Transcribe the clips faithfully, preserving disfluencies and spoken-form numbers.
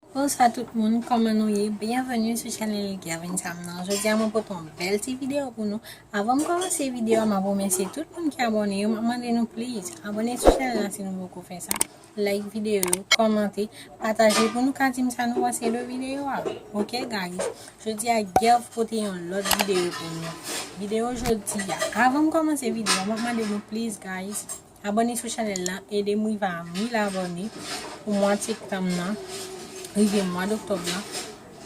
Bonswa tout moun, kòman nou ye? Byenveni sou chanèl Gervin Sam nan. Jodi a mwen pote yon bèl ti videyo pou nou. Avan m kòmanse videyo a, m ap remèsye tout moun ki abòne yo. M ap mande nou please abòne sou chanèl la si nou poko fè sa. Like videyo yo, kòmante, pataje pou nou ka di m sa nou panse de videyo a. Ok guys, jodi a Gerv pote yon lòt videyo pou nou. Videyo jodi a, avan m kòmanse videyo a, m ap mande nou please guys, abòne sou chanèl la, ede m rive a mil abòne pou mwa septanm nan, rive mwa doktòb lan,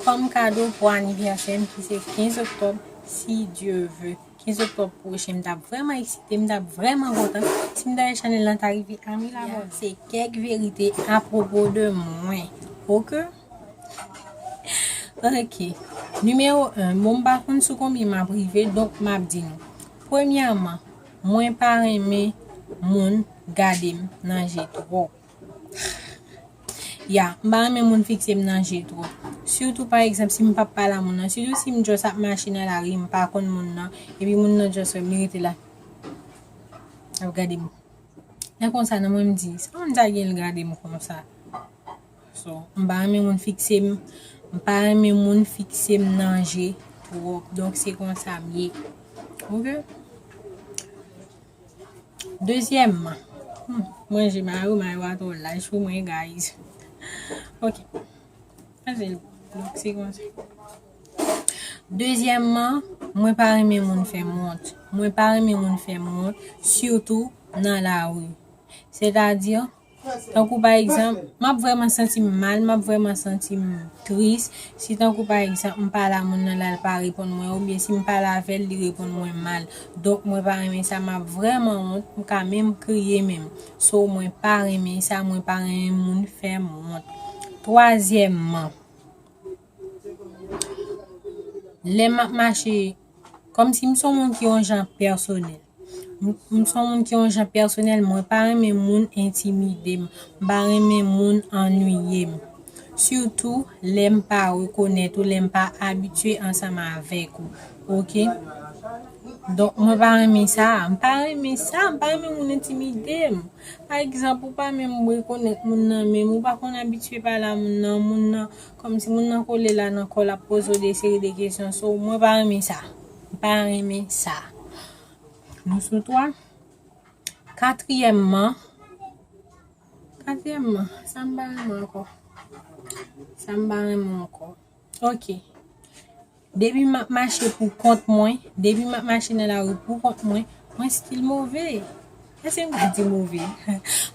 kòm kado pou anivèsè m ki se kenz oktòb, si Dye ve. Kenz oktòb pwochen, m t ap vrèman eksite, m t ap vrèman kontan si m ta wè chanèl lan ta rive a mil abòne. Se kèk verite apwopo de mwen. Ok? Ok. Nimewo en, bon, m pa konn sou konbyen m ap rive, donk m ap di nou. Premyèman, mwen pa renmen moun gade m nan je twòp. Ya, m pa renmen moun fikse m nan je twòp. Sitou, pa egzanp, si m p ap pale a moun nan. Sitou si m just ap mache nan lari, m pa konn moun nan, epi moun nan just wè m, li rete la. L ap gade m. Lè konsa, nan mwen, m di, sa moun sa gen l gade m konsa? So, m pa renmen moun fikse m, m pa renmen moun fikse m nan je twòp. Donk, se konsa m ye. Ok? Dezyèmman, hmm, mwen je mayo, mayo a twò laj pou mwen, guys. Ok. Pase l, donk, se konsa. Dezyèmman, mwen pa renmen moun fè m wont. Mwen pa renmen moun fè m wont, sitou nan lari. Sètadi, tankou pa egzanp, m ap vrèman santi m mal, m ap vrèman santi m tris. Si tankou pa egzanp, m pale a moun nan la, l pa reponn mwen, oubyen si m pale avè l, li reponn mwen mal. Donk, mwen pa renmen sa, m ap vrèman wont, m ka menm kriye menm. So, mwen pa renmen sa, mwen pa renmen moun fè m wont. Twazyèmman, lè m ap mache, kòmsi m se yon moun ki yon jan pèsonèl. M, m se yon moun ki yon jan pèsonèl, mwen pa renmen moun entimide m, m pa renmen moun annuiye m. Sitou lè m pa rekonèt ou, lè m pa abitye ansanm avèk ou. Ok? Donk, mwen pa renmen sa. M pa renmen sa. M pa renmen moun entimide m. Pa egzanp, ou pa menm rekonèt moun nan, menm ou pa konn abitye pale a moun nan, moun nan, kòmsi moun nan kole la nan kò, l ap poze w de seri de kesyon. So, mwen pa renmen sa. M pa renmen sa. Nou sou twa. Katriyèmman, katriyèmman, sa m pa renmen ankò. Sa m pa renmen ankò. Ok. Depi m ap mache pou kont mwen, depi m ap mache nan lari pou kont mwen, mwen still move. Èske m ka di move?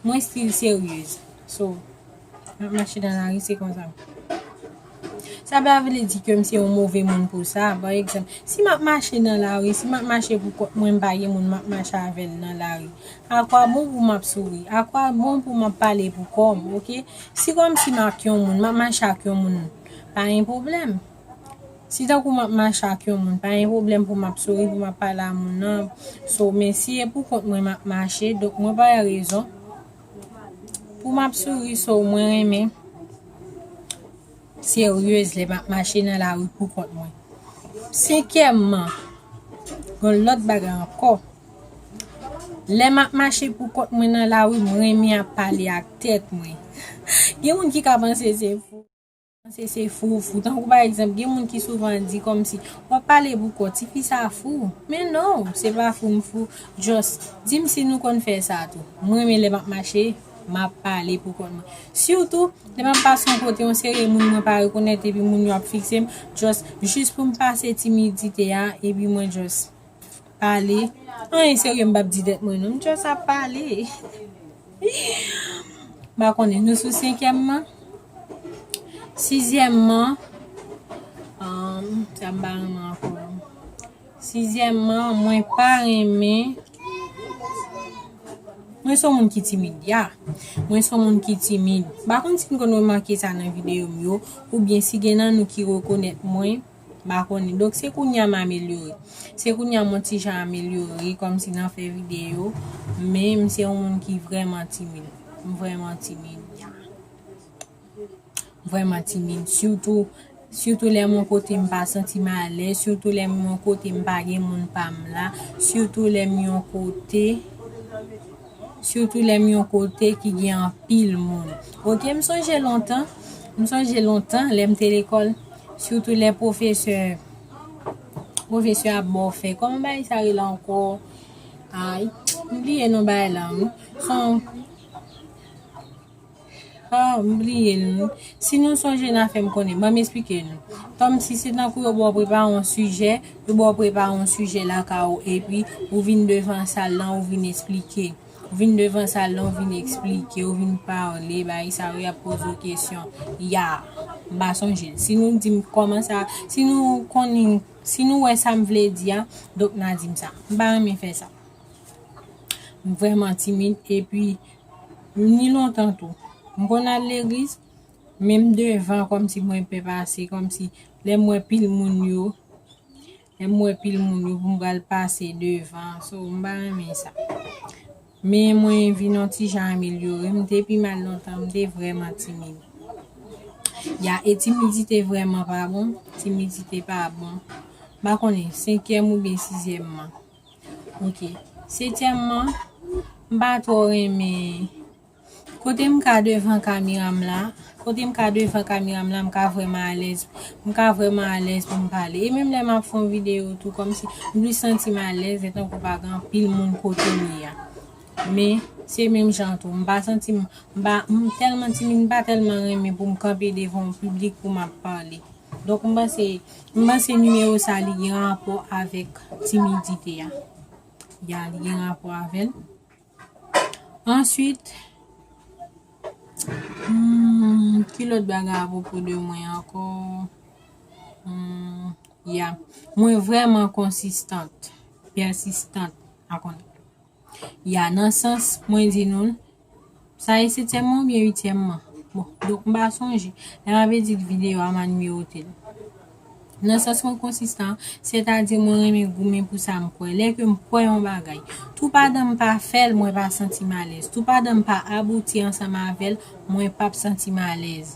Mwen still seryez. So, m ap mache nan lari, se konsa. Sa pa vle di ke m se yon move moun pou sa. Pa egzanp, si m ap mache nan lari, si m ap mache pou kont mwen, m pa gen moun m ap mache avè l nan lari, akwabon pou m ap souri? Akwabon pou m ap pale pou kò m, ok? Si kòmsi m ak yon moun, m ap mache ak yon moun, pa gen pwoblèm. Si tankou m ap mache ak yon moun, pa gen pwoblèm pou m ap souri, pou m ap pale a moun nan. So, men si e pou kont mwen m ap mache, donk mwen pa wè rezon pou m ap souri. So, mwen renmen seryez lè m ap mache nan lari pou kont mwen. Senkyèmman, yon lòt bagay ankò. Lè m ap mache pou kont mwen nan lari, m renmen ap pale ak tèt mwen. Gen moun ki ka panse se fou. Panse se fou, fou. Tankou pa egzanp, gen moun ki souvan di kòmsi, w ap pale pou kò, tifi sa fou. Men non, se pa fou m fou. Just, di m si nou konn fè sa tou. Mwen renmen lè m ap mache, m ap pale pou kont mwen. Sitou, lè m ap pase yon kote, yon seri moun mwen pa rekonèt, epi moun yo ap fikse m, just, jis pou m pase timidite a, epi mwen just pale. Anyen serye m p ap di tèt mwen non, m just ap pale. M pa konnen, nou sou senkyèmman? Sizyèmman, um, sa m pa renmen ankò. Sizyèmman, mwen pa renmen, mwen se yon moun ki timid, ya. Mwen se yon moun ki timid. M pa konn si n konn remake sa nan videyo m yo, oubyen si gen nan nou ki rekonèt mwen, m pa konnen. Donk, se kounye a m amelyore. Se kounye a m yon ti jan amelyore, kòmsi nan fè videyo. Men, m se yon moun ki vrèman timid. M vrèman timid, ya. M vrèman timid. Sitou, sitou lè m yon kote m pa santi m alèz, sitou lè m yon kote m pa gen moun pa m la, sitou lè m yon kote, sitou lè m yon kote ki gen anpil moun. Ok, m sonje lontan, M sonje lontan, lè m te lekòl, sitou lè pwofesè, pwofesè ap ba w fè. Kòman bagay sa rele ankò? Ay, m bliye non bagay la, wi. Son, ah, m bliye l, wi. Si nou sonje, n a fè m konnen. Ban m esplike nou. Kòmsi se tankou yo ba w prepare yon sijè, yo ba w prepare yon sijè lakay ou, epi ou vin devan sal lan, ou vin esplike. Ou vin devan sal lan, ou vin esplike, ou vin pale, bagay sa yo, y ap poze w kesyon. Ya, m pa sonje l. Si nou di m kòman sa, si nou konnen, si nou wè sa m vle di a, donk n a di m sa. M pa renmen fè sa. M vrèman timid, epi m ni lontan tou. M konn al legliz, men m devan kòmsi mwen pè pase, kòmsi lè m wè pil moun yo, lè m wè pil moun yo pou m pral pase devan, so m pa renmen sa. Men mwen vin yon ti jan amelyore, m te pi mal lontan, m te vrèman timid. Ya, e timidite vrèman pa bon, timidite pa bon. M pa konnen, senkyèm oubyen sizyèmman. Ok. Setyèmman, m pa twò renmen kote m ka devan kamera m la, kote m ka devan kamera m la, m ka vrèman alèz, m ka vrèman alèz pou m pale. E menm lè m ap fè yon videyo tou, kòmsi m plis santi m alèz, e tankou pa gen anpil moun kote m ye a. Men, se menm jan tou, m pa santi m, m pa, m tèlman timid, m pa tèlman renmen pou m kanpe devan yon piblik pou m ap pale. Donk, m panse, m panse nimewo sa, li gen rapò avèk timidite a. Ya, li gen rapò avè l. Answit, hmm, ki lòt bagay apwopo de mwen ankò? Hmm, ya. Mwen vrèman konsistant, pèsistant, pa konnen. Ya, nan sans, mwen di nou l, sa e setyèmman oubyen uityèmman? Bon, donk m pa sonje. Lè m ap edit videyo a, m a nimewote l. Nan sans mwen konsistan, sètadi mwen renmen goumen pou sa m kwè. Lè ke m kwè yon bagay, tou pandan m pa fè l, mwen pa santi m alèz. Tou pandan m pa abouti ansanm avè l, mwen p ap santi m alèz.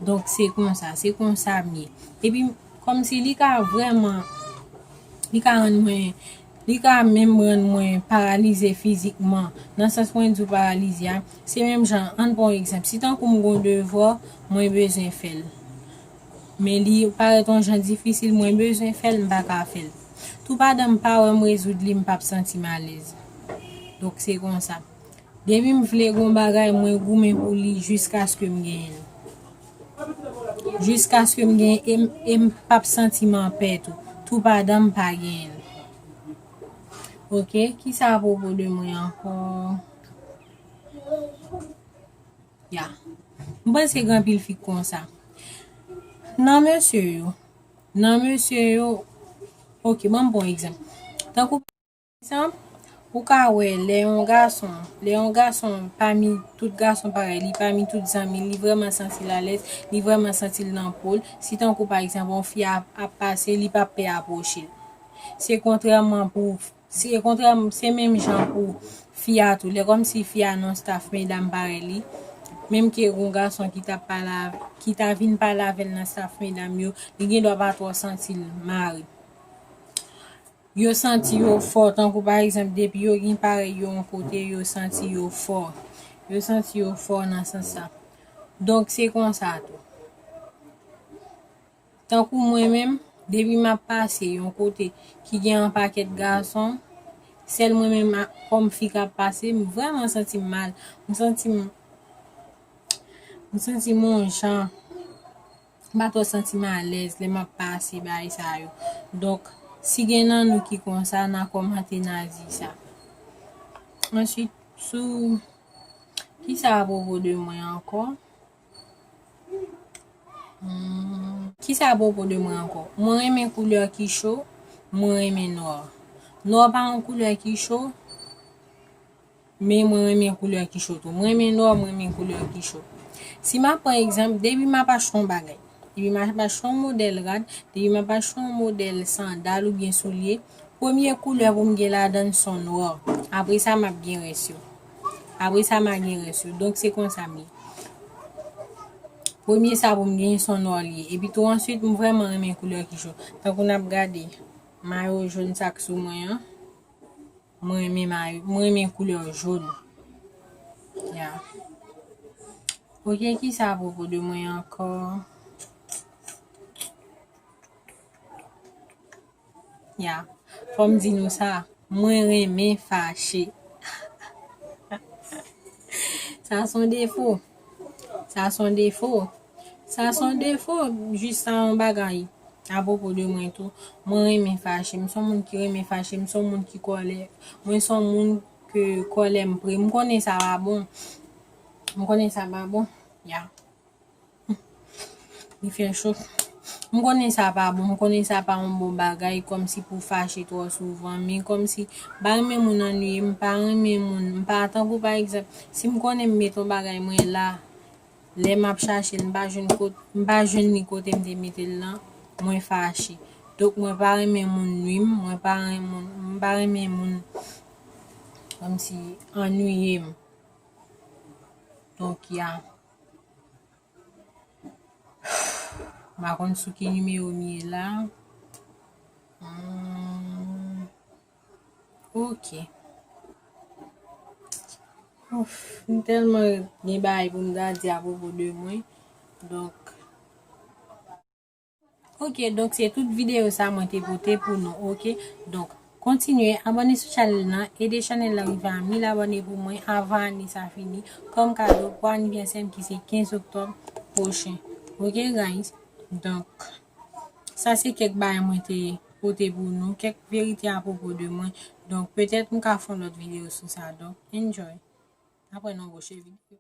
Donk, se konsa, se konsa m ye. Epi, kòmsi li ka vrèman, li ka rann mwen, li ka menm rann mwen paralize fizikman. Nan sans mwen di w paralize a, se menm jan, ann pran yon egzanp. Si tankou m gon devwa, mwen bezwen fè l. Men li parèt yon jan difisil, mwen bezwen fè l, m pa ka fè l. Tou pandan m pa wè m rezoud li, m p ap santi m alèz. Donk, se konsa. Depi m vle gon bagay, mwen goumen pou li jiskaske m genyen l. Jiskaske m genyen, e m, e m p ap santi m anpè tou. Tou pandan m pa genyen l. Ok, kisa apwopo de mwen ankò? Ya. M panse gen anpil fi k konsa. Nan mesye yo, nan mesye yo, ok, ban m pran yon egzanp. Tankou, egzanp, ou ka wè lè yon gason, lè yon gason pami tout gason parèy li, pami tout zanmi l, li vrèman santi l alèz, li vrèman santi l nan po l, si tankou pa egzanp, yon fi ap, ap pase, li p ap pè apwoche l. Se kontrèman pou, se kontrè, se menm jan pou fi a tou. Lè kòmsi fi a nan staff medam parèy li, menm ke yon gason ki t ap pale av-, ki ta vin pale avè l nan staff medam yo, li gen dwa pa twò santi l mare. Yo santi yo fò, tankou pa egzanp, depi yo gen parèy yo yon kote, yo santi yo fò. Yo santi yo fò nan sans sa. Donk, se konsa tou. Tankou mwen menm, depi m ap pase yon kote ki gen yon pakèt gason, sèl mwen menm a-, kòm fi k ap pase, m vrèman santi m mal. M santi m, m santi m yon jan. M pa twò santi m alèz lè m ap pase bagay sa yo. Donk, si gen nan nou ki konsa, n a kòmante, n a di sa. Answit, sou, kisa apwopo de mwen ankò? Hmm, kisa apwopo de mwen ankò? Mwen renmen koulè ki cho, mwen renmen nwa. Nwa pa yon koulè ki cho, men mwen renmen koulè ki cho tou. Mwen renmen nwa, mwen renmen koulè ki cho. Si m ap pran egzanp, depi m ap achte yon bagay, depi m ap achte yon modèl rad, depi m ap achte yon modèl sandal oubyen soulye, premye koulè pou m gen ladan l se nwa. Apre sa, m ap gen rès yo. Apre sa, m a gen rès yo. Donk, se konsa m ye. Premye sa pou m gen se nwa li ye. Epi tou, answit, m vrèman renmen koulè ki cho. Tankou n ap gade mayo jòn sa k sou mwen an. Mwen renmen mayo, mwen renmen koulè jòn. Ya. Ok, ki sa apwopo de mwen ankò? Ya, fò m di nou sa, mwen renmen fache. Sa se yon defo. Sa se yon defo. Sa se yon defo, jis sa yon bagay. Apwopo de mwen tou, mwen renmen fache. M se yon moun ki renmen fache. M se yon moun ki kòlè. Mwen se yon moun ke kòlè m pre. M konnen sa pa bon. M konnen sa pa bon. Ya. Li fè cho. M konnen sa pa bon. M konnen sa pa yon bon bagay, kòmsi pou fache twò souvan. Men kòmsi, m pa renmen moun annuiye m, m pa renmen moun. M pa tankou, pa egzanp, si m konnen m met yon bagay, mwen la, lè m ap chache l, m pa jwenn kot-, m pa jwenn li kote m te mete l lan, mwen fache. Donk, mwen pa renmen moun nui m, mwen pa renmen moun, m pa renmen moun kòmsi annuiye m. Donk, ya. M pa konn sou ki nimewo m ye la. Hmm. Ok. Ouf, m tèlman gen bagay pou m ta di apwopo de mwen. Donk, ok, donk se tout videyo sa mwen te pote pou nou, ok? Donk, kontinye abòne sou chanèl lan, ede chanèl lan rive a mil abòne pou mwen avan ane sa fini, kòm kado pou anivèsè m ki se kenz oktòb pwochen. Ok, guys? Donk, sa se kèk bagay mwen te pote pou nou, kèk verite apwopo de mwen. Donk, petèt m ka fè yon lòt videyo sou sa. Donk, enjoy. N ap wè nan yon pwochen videyo.